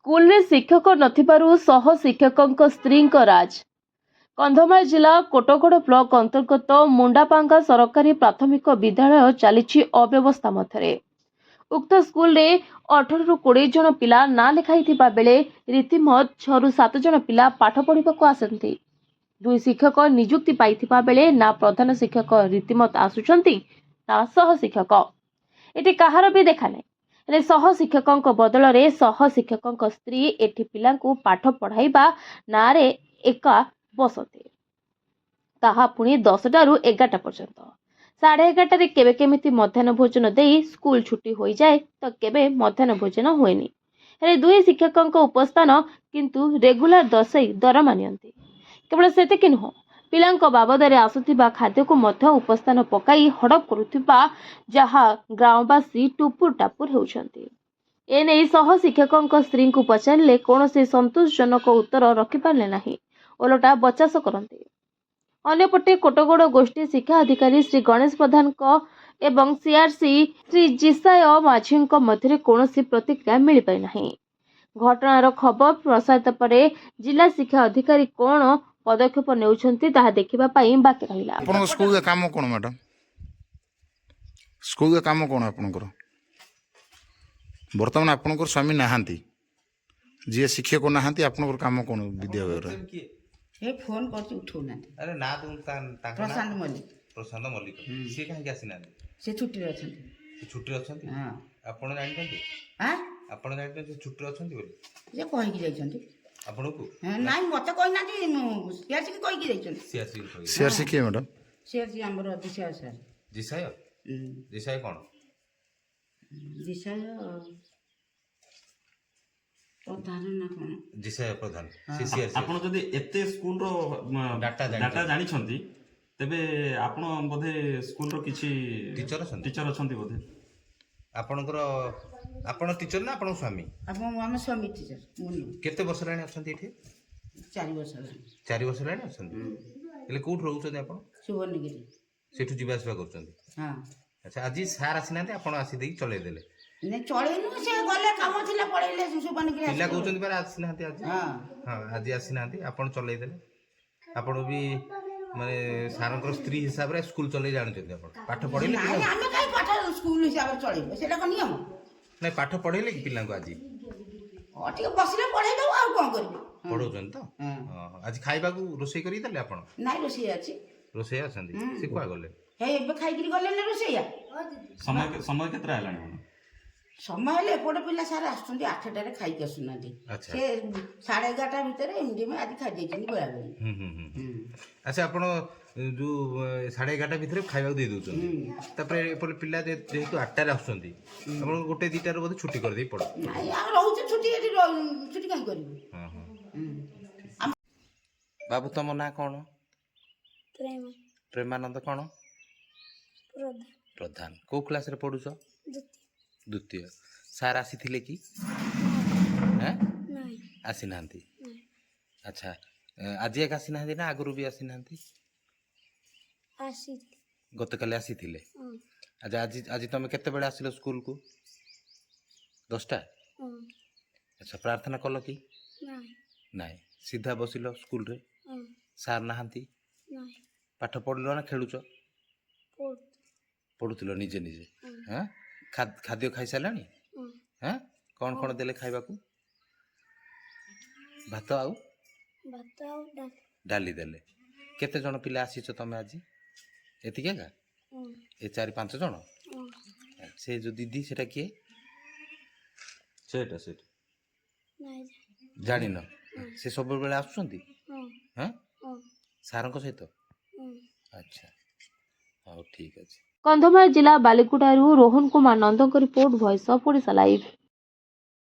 ସ୍କୁଲରେ ଶିକ୍ଷକ ନଥିବାରୁ ସହ ଶିକ୍ଷକଙ୍କ ସ୍ତ୍ରୀଙ୍କ ରାଜ। କନ୍ଧମାଳ ଜିଲ୍ଲା କୋଟଗଡ଼ ବ୍ଲକ ଅନ୍ତର୍ଗତ ମୁଣ୍ଡାପାଙ୍ଗା ସରକାରୀ ପ୍ରାଥମିକ ବିଦ୍ୟାଳୟ ଚାଲିଛି ଅବ୍ୟବସ୍ଥା ମଧ୍ୟରେ। ଉକ୍ତ ସ୍କୁଲରେ 18ରୁ 20 ଜଣ ପିଲା ନାଁ ଲେଖାଇଥିବା ବେଳେ ରୀତିମତ 6ରୁ 7 ଜଣ ପିଲା ପାଠ ପଢ଼ିବାକୁ ଆସନ୍ତି। ଦୁଇ ଶିକ୍ଷକ ନିଯୁକ୍ତି ପାଇଥିବା ବେଳେ ନା ପ୍ରଧାନ ଶିକ୍ଷକ ରୀତିମତ ଆସୁଛନ୍ତି, ନା ସହ ଶିକ୍ଷକ। ଏଠି କାହାର ବି ଦେଖା ନାହିଁ। ହେଲେ ସହ ଶିକ୍ଷକଙ୍କ ବଦଳରେ ସହ ଶିକ୍ଷକଙ୍କ ସ୍ତ୍ରୀ ଏଠି ପିଲାଙ୍କୁ ପାଠ ପଢ଼ାଇବା ନାଁରେ ଏକା ବସନ୍ତି, ତାହା ପୁଣି 10ଟାରୁ 11ଟା ପର୍ଯ୍ୟନ୍ତ। 11:30ରେ କେବେ କେମିତି ମଧ୍ୟାହ୍ନ ଭୋଜନ ଦେଇ ସ୍କୁଲ ଛୁଟି ହୋଇଯାଏ ତ କେବେ ମଧ୍ୟାହ୍ନ ଭୋଜନ ହୁଏନି। ହେଲେ ଦୁଇ ଶିକ୍ଷକଙ୍କ ଉପସ୍ଥାନ କିନ୍ତୁ ରେଗୁଲାର ଦର୍ଶାଇ ଦରମା ନିଅନ୍ତି। କେବଳ ସେତିକି ନୁହଁ, ପିଲାଙ୍କ ବାବଦରେ ଆସୁଥିବା ଖାଦ୍ୟକୁ ମଧ୍ୟ ଉପସ୍ଥାନ ପକାଇ ହଡପ କରୁଥିବା ଯାହା ଗ୍ରାମବାସୀ ଟୁପୁର ଟାପୁର ହେଉଛନ୍ତି। ଏନେଇ ସହ ଶିକ୍ଷକଙ୍କ ସ୍ତ୍ରୀଙ୍କୁ ପଚାରିଲେ କୌଣସି ସନ୍ତୋଷଜନକ ଉତ୍ତର ରଖିପାରିଲେ ନାହିଁ, ଓଲଟା ବଚାସ କରନ୍ତି। ଅନ୍ୟପଟେ କୋଟଗଡ଼ ଗୋଷ୍ଠୀ ଶିକ୍ଷା ଅଧିକାରୀ ଶ୍ରୀ ଗଣେଶ ପ୍ରଧାନଙ୍କ ଏବଂ ସିଆର୍ସି ଶ୍ରୀ ଜିସାୟ ମାଝୀଙ୍କ ମଧ୍ୟରେ କୌଣସି ପ୍ରତିକ୍ରିୟା ମିଳିପାରିନାହିଁ। ଘଟଣାର ଖବର ପ୍ରସାରିତ ପରେ ଜିଲ୍ଲା ଶିକ୍ଷା ଅଧିକାରୀ କ'ଣ ପଦକ୍ଷେପ ନେଉଛନ୍ତି, ତାହା ଦେଖିବା ପାଇଁ ବାକି ରହିଲା। ଆପଣଙ୍କ ସ୍କୁଲରେ କାମ କ'ଣ ମ୍ୟାଡ଼ାମ୍? ସ୍କୁଲରେ କାମ କ'ଣ ଆପଣଙ୍କର? ବର୍ତ୍ତମାନ ଆପଣଙ୍କର ସ୍ୱାମୀ ନାହାନ୍ତି, ଯିଏ ଶିକ୍ଷକ ନାହାନ୍ତି, ଆପଣଙ୍କର କାମ କ'ଣ ବିଦ୍ୟାଳୟରେ? କିଏ? ଏ ଫୋନ୍ କରୁଛି, ଉଠଉନାହାନ୍ତି। ଆରେ ନା ଦଉନ ତାଙ୍କ ନାଁ। ପ୍ରଶାନ୍ତ ମଲ୍ଲିକ। ପ୍ରଶାନ୍ତ ମଲ୍ଲିକ। ସିଏ କାହିଁକି ଆସିନାହାନ୍ତି? ସେ ଛୁଟିରେ ଅଛନ୍ତି। ସେ ଛୁଟିରେ ଅଛନ୍ତି? ହଁ। ଆପଣ ଜାଣିଛନ୍ତି? ଆଁ? ଆପଣ ଜାଣିଛନ୍ତି ସେ ଛୁଟିରେ ଅଛନ୍ତି ବୋଲି? ସେ କହିକି ଯାଇଛନ୍ତି। ଆପଣଙ୍କୁ? ହଁ, ନାଇଁ, ମୋତେ କହିନାହାନ୍ତି, ମୁଁ ସିଆର୍ସିକି କହିକି ଯାଇଛନ୍ତି। ସିଏ ଆସିକି କହିବେ। ସିଆର୍ସି କିଏ ମ୍ୟାଡ଼ାମ୍? ସିଆର୍ସି ଆମର ଦିଶା ସାର୍। ଜିସାୟ? ଜିସାୟ କ'ଣ? ଦିଶାୟ ପ୍ରଧାନ ନା କ'ଣ? ଜିସାୟ ପ୍ରଧାନ ସେ ସିଆରସି। ଆପଣ ଯଦି ଏତେ ସ୍କୁଲର ଡାଟା ଜାଣିଛନ୍ତି। ଡାଟା ଜାଣିଛନ୍ତି, ତେବେ ଆପଣ ବୋଧେ ସ୍କୁଲର କିଛି ଟିଚର ଅଛନ୍ତି? ଟିଚର ଅଛନ୍ତି ବୋଧେ। ଆପଣଙ୍କର, ଆପଣ ଟିଚର ନା ଆପଣଙ୍କ ସ୍ୱାମୀ? ଆପଣ ଆମ ସ୍ୱାମୀ ଟିଚର, ମୁଁ ନୁହଁ। କେତେ ବର୍ଷ ହେଲାଣି ଅଛନ୍ତି ଏଠି? 4 ବର୍ଷ ହେଲାଣି। 4 ବର୍ଷ ହେଲାଣି ଅଛନ୍ତି। ହେଲେ କୋଉଠି ରହୁଛନ୍ତି ଆପଣ? ସୁବର୍ଣ୍ଣଗିରି। ସେଠୁ ଯିବା ଆସିବା କରୁଛନ୍ତି? ହଁ। ଆଚ୍ଛା, ଆଜି ସାର୍ ଆସିନାହାନ୍ତି, ଆପଣ ଆସି ଦେଇକି ଚଲେଇ ଦେଲେ? ନାଇଁ, ଚଳେଇନୁ, ସେ ଗଲେ, କାମ ଥିଲା, ପଳେଇଲେ ସୁବର୍ଣ୍ଣଗିରି। ପିଲା ଆସିଲେ। କହୁଛନ୍ତି ପରା ଆସିନାହାନ୍ତି ଆଜି। ହଁ। ହଁ, ଆଜି ଆସିନାହାନ୍ତି, ଆପଣ ଚଲେଇ ଦେଲେ। ଆପଣ ବି ମାନେ ସାରଙ୍କର ସ୍ତ୍ରୀ ହିସାବରେ ସ୍କୁଲ ଚଲେଇ ଜାଣୁଛନ୍ତି। ଆପଣ ପାଠ ପଢେଇଲେ ନାଇଁ, ପିଲାଙ୍କୁ? ଆମେ କାହିଁ ପାଠ ସ୍କୁଲ ହିସାବରେ ଚଳେଇବୁ? ସେଇଟା କ'ଣ ନିୟମ? ନାଇଁ, ପାଠ ପଢେଇଲେ କି ପିଲାଙ୍କୁ ଆଜି? ହଁ, ଟିକେ ବସିଲେ ପଢେଇ ଦବୁ, ଆଉ କ'ଣ କରିବୁ? ହଁ। ପଢଉଛନ୍ତି ତ? ହଁ। ଓହୋ। ଆଜି ଖାଇବାକୁ ରୋଷେଇ କରିକି ଦେଲେ ଆପଣ? ନାଇଁ, ରୋଷେଇ ଅଛି। ରୋଷେଇ ଅଛନ୍ତି? ସେ କୁଆ ଗଲେ? ହେଇ, ଏବେ ଖାଇକିରି ଗଲେ ନା ରୋଷେଇଆ। ସମୟ କେତେଟା ହେଲାଣି ମ୍ୟାଡ଼ାମ୍? ସମୟ ହେଲେ ଏପଟେ ପିଲା ସାର୍ ଆସୁଛନ୍ତି 8ଟାରେ, ଖାଇକି ଆସୁନାହାନ୍ତି। ସେ 11:30 ଭିତରେ ଏମିତି ଆଜି ଖାଇ ଦେଇଛନ୍ତି ବେଳାବେଳି। ହୁଁ ହୁଁ ହୁଁ ହୁଁ। ଆଚ୍ଛା, ଆପଣ ଯୋଉ 11:30 ଭିତରେ ଖାଇବାକୁ ଦେଇ ଦଉଛନ୍ତି, ତାପରେ ଏପଟେ ପିଲା ଯେହେତୁ 8ଟାରେ ଆସୁଛନ୍ତି, ଆପଣ ଗୋଟେ 2ଟାରୁ ବୋଧେ ଛୁଟି କରିଦେଇ ପଡ ନାଇଁ, ଆମେ ରହୁଛୁ ଛୁଟି ଏଠି, ଛୁଟି କାହିଁ କରିବୁ? ହଁ। ବାବୁ, ତମ ନାଁ କ'ଣ? ପ୍ରେମ। ପ୍ରେମାନନ୍ଦ କ'ଣ? ପ୍ରଧାନ। ପ୍ରଧାନ। କୋଉ କ୍ଲାସରେ ପଢୁଛ? ଦ୍ୱିତୀୟ। ଦ୍ୱିତୀୟ। ସାର୍ ଆସିଥିଲେ କି? ହେଁ? ନାଇଁ। ଆସିନାହାନ୍ତି? ନାଇଁ। ଆଚ୍ଛା, ଆଜି ଏକା ଆସିନାହାନ୍ତି ନା ଆଗରୁ ବି ଆସିନାହାନ୍ତି? ଆସିଥିଲି। ଗତକାଲି ଆସିଥିଲେ? ହଁ। ଆଚ୍ଛା, ଆଜି ତମେ କେତେବେଳେ ଆସିଲ ସ୍କୁଲକୁ? 10ଟା? ହଁ। ଆଚ୍ଛା, ପ୍ରାର୍ଥନା କଲ କି? ନାଇଁ। ନାଇଁ, ସିଧା ବସିଲ ସ୍କୁଲରେ? ହଁ। ସାର୍ ନାହାନ୍ତି? ନାଇଁ। ପାଠ ପଢ଼ିଲ ନା ଖେଳୁଛ? ପଢୁ ପଢ଼ୁଥିଲ ନିଜେ ନିଜେ? ହଁ। ହଁ। ଖାଦ୍ୟ ଖାଇସାରିଲାଣି? ହଁ। ହଁ। କ'ଣ କ'ଣ ଦେଲେ ଖାଇବାକୁ? ଭାତ ଆଉ? ଭାତ ଆଉ ଡାଲି। ଡାଲି ଦେଲେ। କେତେ ଜଣ ପିଲା ଆସିଛ ତମେ ଆଜି? ଏତିକି ଏକା? ହଁ। ଏ ଚାରି ପାଞ୍ଚ ଜଣ? ହଁ। ସେ ଯୋଉ ଦିଦି, ସେଟା କିଏ? ସେଇଟା ସେଇଟା। ନାଇଁ। ଜାଣିନ? ସେ ସବୁବେଳେ ଆସୁଛନ୍ତି? ହଁ। ହଁ? ହଁ। ସାରଙ୍କ ସହିତ? ହଁ। ଆଚ୍ଛା, ହଉ, ଠିକ୍ ଅଛି। କନ୍ଧମାଳ ଜିଲ୍ଲା ବାଲିଗୁଡ଼ାରୁ ରୋହନ କୁମାର ନନ୍ଦଙ୍କ report, voice of Odisha live.